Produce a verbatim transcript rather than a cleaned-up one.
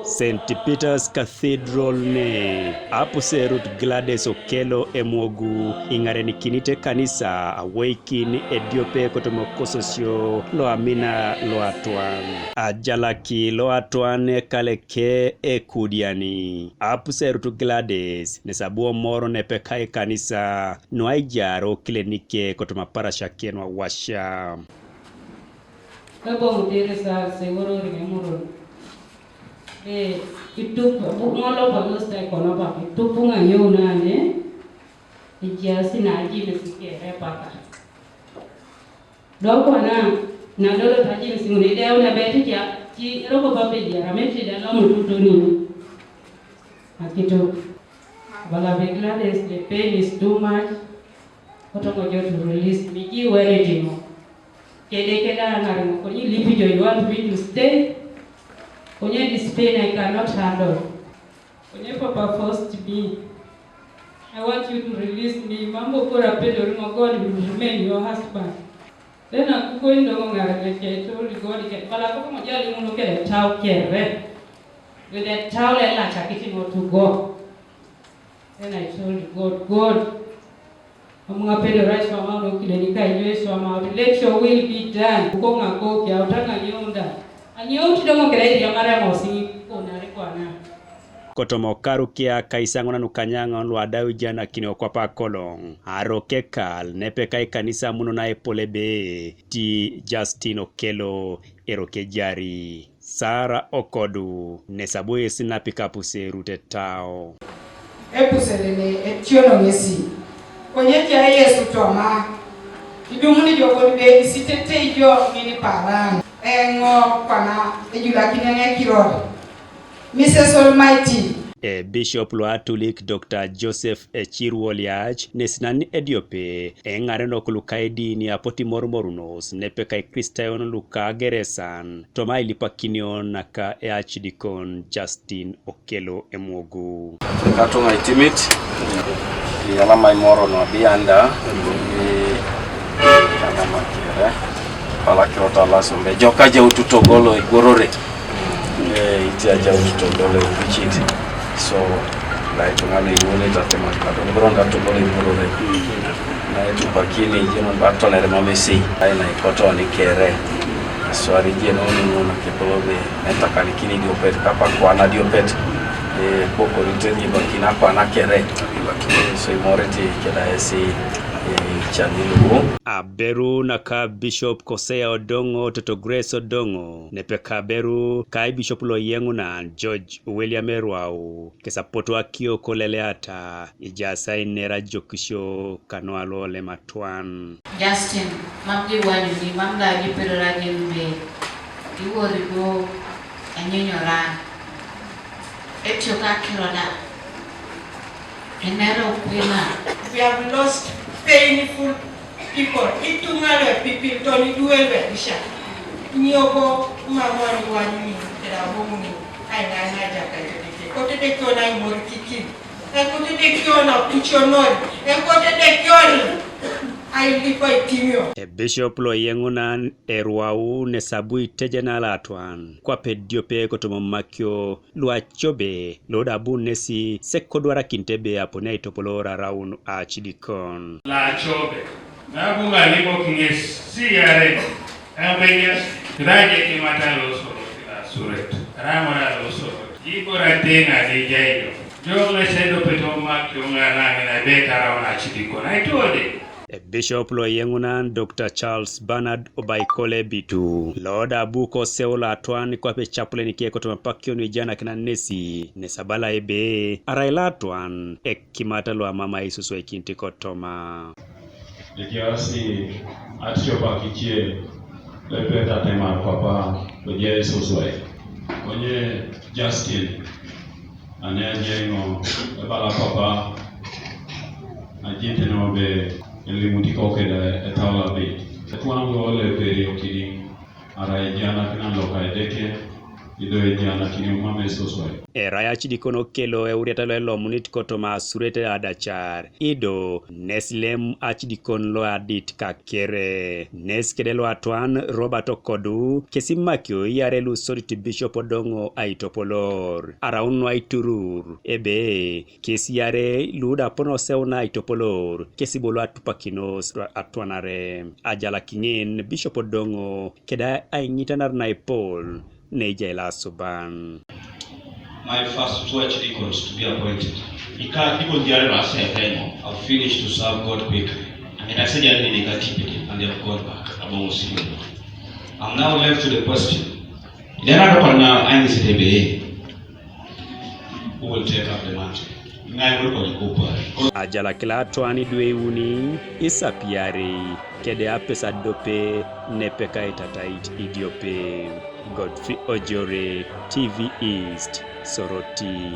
Saint Peter's Cathedral ne apuserut Gladys Okello Emwogu iŋarenikinite kanisa aweikin ediope kotoma ososio lo amina lo atwan. Ajalaki lo atwan ekaleke ekudiani. Apuserut Gladys nes abu omor nepekai kanisa nu aijar okilenike kotoma parasiake nu awasia. Kebong diri sa seworori emurun. Be itup ŋolo palos ta ikono papa itup ŋaŋeu nane. Ejiasi na ajimisi kere paka. Do kwana na lolo tajimisi ŋun ideu na beti ja ti eroko papa ejiara meti da lomu tutoni. Akituk. Bala be Gladys, the pain is too much. Kotoŋo jo to release me. Ji wene timo. Kede kede aŋariŋo konye lipi jo, you want me to stay? Konye this pain I cannot handle. Konye papa forced me. I want you to release me. Mambo bora pedori mo, God will remain your husband. Then akuko indoŋo ŋarele ke toli godi ke bala koko mo jali ŋunu kede tau kere. With the tau le la chakiti mo to go. Then I told God, God, amuŋa pedori aiswamau do kileni ka ijo iswamau, let your will be done. Kuko ŋako kiauta ŋa nyeunda. Anyouti doŋo kede iriamare amosi konari kwana. Kotoma okaru kia kaisaŋonan nukanyaŋon luadau ijanakinio kwap akoloŋ, arokekal nepekai kanisa amuno naepol ebe ti Justin Okello erokejari. Sara Okodu nesabu yesi napikapuserut etau. Epuserene etiono ŋesi. Konye tia Yesu toma. Idumuni jo kodi be isitete ijo ŋini paran. Eŋo kwana ejulakini eŋekiror. Missus Almighty. E Bishop lo Atulik Doctor Joseph Echir Woliach nesinan ediope eŋarenok luka edini apotu imorumorunos nepekai Kristayon luka ageresan toma ailipakinio naka eacidikon Justin Okello Emwogu. Katuŋa itimit, iyalama imoro nuabianda, iyalama kere, palakirot alasumbe, joka jautu togolo igorore. Eh, iti ajautu togolo ipichiti. So, laituŋa loiŋunit atemat kado, niboronda togolo igorore. Naitupakini ijenon batonere mamesei, aina ikotoni kere. Aswari ijenon ŋun akepolobe, naitakanikini diopet, kapa kwana diopet. Eh, bokorite nibakina kwana kere. So, imoriti keda esi, eh, chanilugu. Aberu naka Bishop Kosea Odoŋo toto Grace Odoŋo, nepeka aberu kai Bishop lo yeŋunan George William Erwau, kesapotu akio koleleata, ijasai nera jokisio kanu alo lematwan. Justin, mam ji wanyuni, mam da ji pirira jin be, iwori bo anyonyoran. Etio ka kiroda. Enero kwina. We have lost painful people. Ituŋa lo epipil toni duel lo ebisha. Nyobo mamon wanyuni keda bomuni. Ai na na jaka jodike. Kotete kiona imor kikin. E kotete kiona kuchonor. E kotete kiona. Ai lipa itimio. E Bishop lo yeŋunan Erwau nesabu itejena latwan. Kwape diope kotoma makio luacobe, lo da abu nesi sek kodwarakinit ebe aponi aitopolor araun acidikon. Lacobe, nabu ŋalimok ŋes siyare, embenyas, raje kimata losorot, lasuret, ramona losorot, ibora teŋa nijaido, jo ŋes edopet omak yoŋa naŋin ebe taraun acidikon, aituode. Ebishop lo yeŋunan Doctor Charles Bernard Obaikole Bitu, lo da abu koseu lo atwan kwape chaplain ke kotoma apak kiyonu ijanakinan nesi, nes abala ebe, arai lo atwan, ekimata lo amamai isuswaikinit kotoma. Ejaasi atiopak ice, lepet atemar papa, kojai isuswai. Konye Justin, Ane ajeŋo ebala papa, ajete no be elimuti kokeda etau labit. Etwaŋ lo leperio kidiŋ, arai ejanakinan loka Edeke, Ido ejana kini umame soswai. Erai acidikon okelo euriata lo elomunit kotoma asuret adachar. Ido nesilem acidikon lo adit kakere. Nes kede lo atwan Robert Okodu kesimakio iare lusodit Bishop Odongo aitopolor. Araun no aiturur. Ebe kesiare luda ponoseuna aitopolor. Kesibo lo atupakinos atwanare. Ajalakin Bishop Odongo keda aing'itanar naipol neija ilo asuban. My first two archdeacons to be appointed. Ika deacon diare lo ase epenyo. I've finished to serve God quickly. And I said I need a deputy and they have gone back. Abong Osimo. I'm now left to the question. Then I don't know I need to be who will take up the mantle. Ngai will go. Ajalakila atwani dwe uni isapiari kede apesa dope nepeka itatait idiope. Godfrey Ojore, T V East, Soroti.